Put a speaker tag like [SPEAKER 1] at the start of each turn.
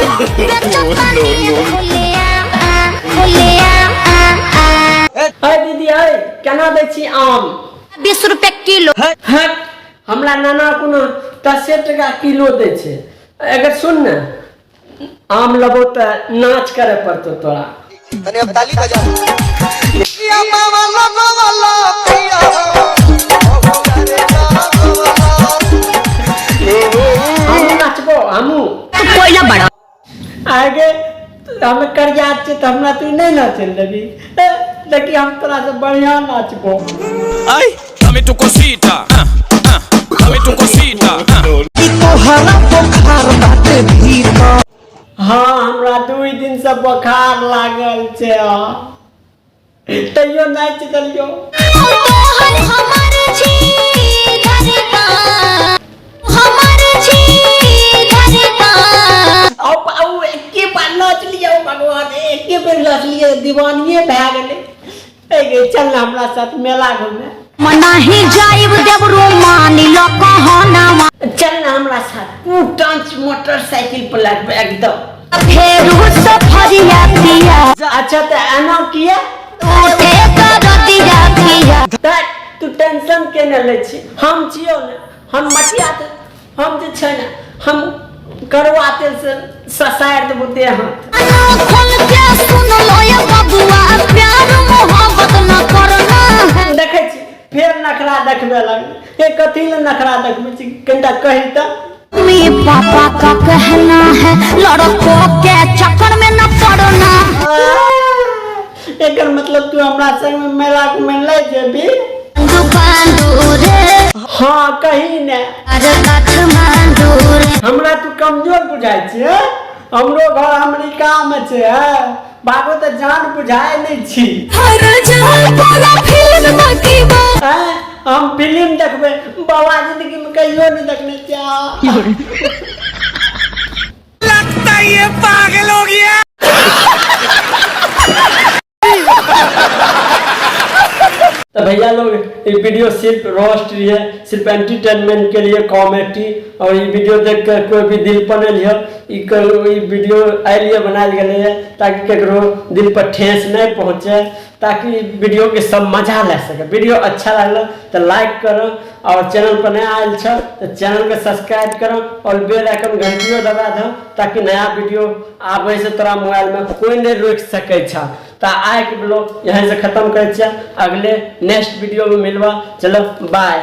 [SPEAKER 1] खुले आम आम खुले आम आम आम।
[SPEAKER 2] अरे दीदी, अरे केना दै छी आम?
[SPEAKER 1] 20 रुपए किलो।
[SPEAKER 2] हट, हमरा नाना कोनो 10 टका किलो दै छै। अगर सुन ने, आम लेबो तऽ नाच करे पड़तो तोरा।
[SPEAKER 3] तनी अब ताली बजा।
[SPEAKER 2] हमहूँ नाचबो, हमहूँ।
[SPEAKER 1] तू कोयला बड़ा।
[SPEAKER 2] आगे हम कर्जा छियै तऽ हमरा तू नहि नाचै लए देबही? ए, देखी, हम तोरा से बढ़िया नाचबो।
[SPEAKER 4] Ay, dame tu cosita, ah, ah, dame tu cosita, ah.
[SPEAKER 3] तोहरा बोखार बाटे भीतर।
[SPEAKER 2] हाँ, हमरा 2 दिन से बोखार लागल छै। तैयो नाचि देलियो।
[SPEAKER 1] तोहर हमर छी धड़कन, हमर छी धड़कन।
[SPEAKER 2] आउ आउ, एके बार नाच लियौ। भगवान, एके बेर नाच लियै, दीवानिये भए गेलै। ए गे, चल ने हमरा साथ मेला घूमे।
[SPEAKER 1] मनाही जाइब देवरू, मानी लो कहनावा।
[SPEAKER 2] चल ने हमरा साथ, तू टांच मोटरसाइकिल पर लगबे एकदम।
[SPEAKER 1] फेरू सफरिया पिया।
[SPEAKER 2] अच्छा, तऽ एना किया?
[SPEAKER 1] उठे दरदिया पिया।
[SPEAKER 2] तऽ तू टेंशन के ने लै छी? हम छियौ ने। हम मटिया तेल, हम जे छै ने, हम करुआ तेल से ससारि देबो देह हाथ।
[SPEAKER 1] खोल के सुन लो ये बबुआ, प्यार मोहब्बत न करना है।
[SPEAKER 2] देखै छी, फेर नखरा देखबे लगलै। ए, कथी लए नखरा देखबै छी? कनिटा कही तऽ।
[SPEAKER 1] मम्मी पापा का कहना है, लड़कों के चक्कर में न पड़ना।
[SPEAKER 2] एकर मतलब तू हमरा संग में मेला घूमे ले जेबी?
[SPEAKER 1] बांधू रे।
[SPEAKER 2] हाँ, कही ने।
[SPEAKER 1] अरे काठमांडू रे।
[SPEAKER 2] हमरा तू कमजोर बुझाइ छै? हमरो घर अमेरिका में छै, हैं? बाबू तऽ जान बुझाइ नहि छी।
[SPEAKER 1] हर जहां पूरा फिल्म बाकी बा।
[SPEAKER 2] हैं? हम फिल्म देखबै? बाबा, जिंदगी में कहियो नहीं देखने छियै।
[SPEAKER 4] लगता है ये पागल हो गया।
[SPEAKER 2] तो भैया लोग, ये वीडियो सिर्फ रोस्ट है, सिर्फ एंटरटेनमेंट के लिए, कॉमेडी। और ये वीडियो देख कर कोई भी दिल पर नहीं लियो। ई वीडियो एहि लिए बनायल गेलै है ताकि केकरो दिल पर ठेस नहीं पहुँचे, ताकि वीडियो के सब मजा ले सके। वीडियो अच्छा लगल तो लाइक करो और चैनल पर नया आयल छ तो चैनल के सब्सक्राइब करो और बेल आइकन घंटियो दबा दो, ताकि नया वीडियो आबै से तोरा मोबाइल में कोई नहीं रोकि सकै छ। तो आइ के ब्लॉग यहीं से खत्म करै छियै। अगले नेक्स्ट वीडियो में मिलबा। चलो, बाय।